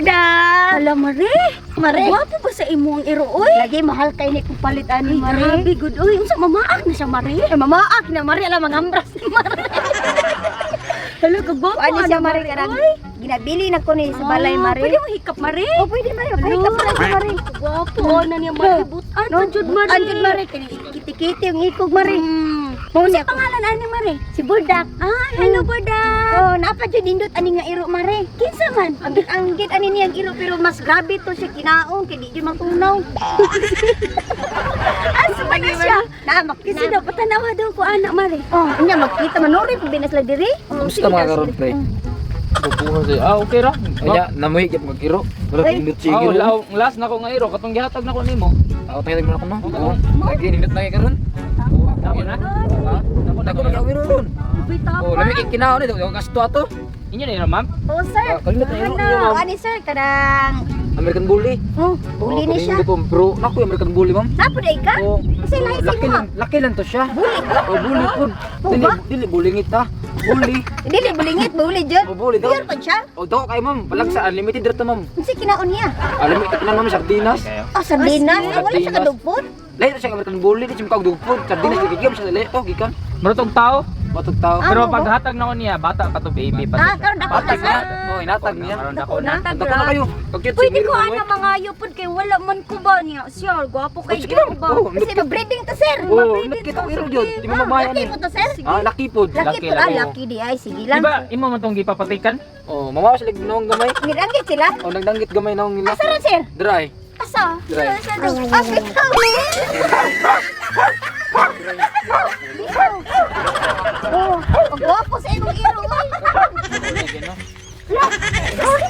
Borda! Hala, Mare. Mare. Gwapo ba sa imo ang iro, oy? Lagi mahal kay ni kung palit ani, Ay, Mare. grabe, good, oy. Unsa mamaak na siya, Mare? Ay, mamaak na Mare, alam mga ambras ni Mare. Hala, kagwapo Ano siya ana, Mare karang oy. ginabili na ko ni sa balay Ah, Mare. pwede mo hikap, Mare? Oh, pwede Mare, pahikap na siya Mare. Gwapo na niya, Mare. Butan No, pa jud, Mare. Anjud Mare kini kiti-kiti ang ikog Mare. Mao Unsa niya ako. pangalan ani, Mare? Si Buldak. Ah, hello, Borda. Oh, napa jud nindot ani nga iro Mare. Kinsa man? Ang git ani niyang iro pero mas grabe to siya kinaon kay di jud matunaw. Asa man na siya? Na makita. Kasi dapat tanawa daw ko anak, Mare. Oh, nya magkita manuri pag binas la diri. Oh, Kumusta mga karon, pre? Bubuhan sa'yo. Ah, okay ra. Kanya, namuhi gyud magkiro. Wala Ay. pindot siya Oh, giro. last na ko nga iro katong gihatag na ko nimo. Ako tayo mo na ko no. Oo. Lagi nindot na kay karon. Dako na. Ha? Dako na Dako na iro ron. Bitaw Oh, lami kay kinaon ni dako gasto ato. Inyo na iro, ma'am. Oh, sir. Ah, kalimot na iro Ano, niyo, ma'am. ani sir kanang American Bully. oh, bully ni siya. Ko, bro. Nako yung American Bully, ma'am. Napo day ka? Oh, Kasi lahi sa laki imo. lang, laki lang to siya. Bully. Oh, bully pud. Oh, Dili ba? dili bulingit ha. Bully. Dili bulingit, bully jud. Oh, bully daw. Pure pa siya. Oh, dako kay ma'am. Palag sa unlimited ra to, ma'am. Unsa kinaon niya? Unlimited na ma'am sardinas. Ah, sardinas. Oh, Ah, wala siya sardinas. kadugpon. Lahi ra siya American Bully, di siya makagdugpod. Sardinas gigigam siya dili. Oh, gikan. Marutog tao. Matog tao. Ah, Pero mo ba? paghatag na ko niya, bata pa to, baby pa to. Ah, karon dako na Patag sir. na. Oh, inatag niya. Karon dako na. Dako na kayo. Pag-cute Pwede ko ana mangayo pud kay wala man ko ba niya. Siya, gwapo kay Sige lang. ba? Oh, Kasi mag-breeding to sir. Oh, nakita ko iro jud. Di mo mabayan Laki ni. po to sir. Ah, laki pod. Laki Laki, po ah, laki. laki di ay sige Di lang. ba imo man tong gipapatikan? Oh, mamawa sila ginoong gamay. Niranggit sila. Oh, nagdanggit gamay naong nila. Asa ra sir? Dry. Asa? Dry. Asa daw? Ah, bitaw. Bitaw. Oh, ang gwapo sa imong iro oy.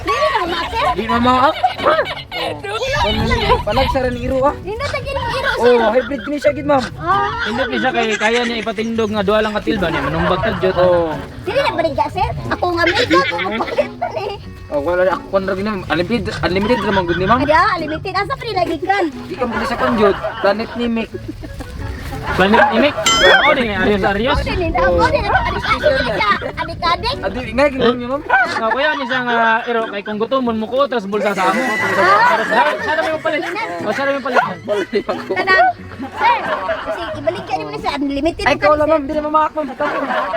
Dili na ma sir. Di mama ah. Oh. Palag sa rin iro ah. Nindot ang imong iro sir. Oh, hybrid kini siya gid ma'am. Ah, Indot ni siya kay kaya niya ipatindog nga duha lang ka tilba niya manumbag ta jud. Oh. dili na baligya sir. Ako nga makeup, ako palit pa ni. Oh, wala na ako kon ra gid ma'am. Unlimited unlimited ra man gud ni ma'am. Ada, limited asa pa lagi kan. Di ka mo sa kon jud. Planet ni Mick. Planet imik. Ako din Arios Arios. Ako din, ako din, adik-adik, adik-adik. Adi ingay gid ma'am ma'am. Nga kuya ni siya nga iro kay kung gutomon mo ko tas bulsa sa amo. Pero sa na may palit. O sa na may palit. Balik ako. Kanang, sir, kasi ibaligya ni mo na sa unlimited. Ay, ikaw lang ma'am, di na mamaak ma'am.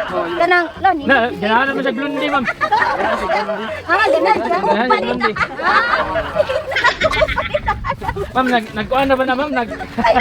Oh, Kanang, lan, Na ganahan mo sa glundi ma'am. Ah, ganan, Ganahan sa glundi. Ma'am nag nagkuan na ba na ma'am nag Ay,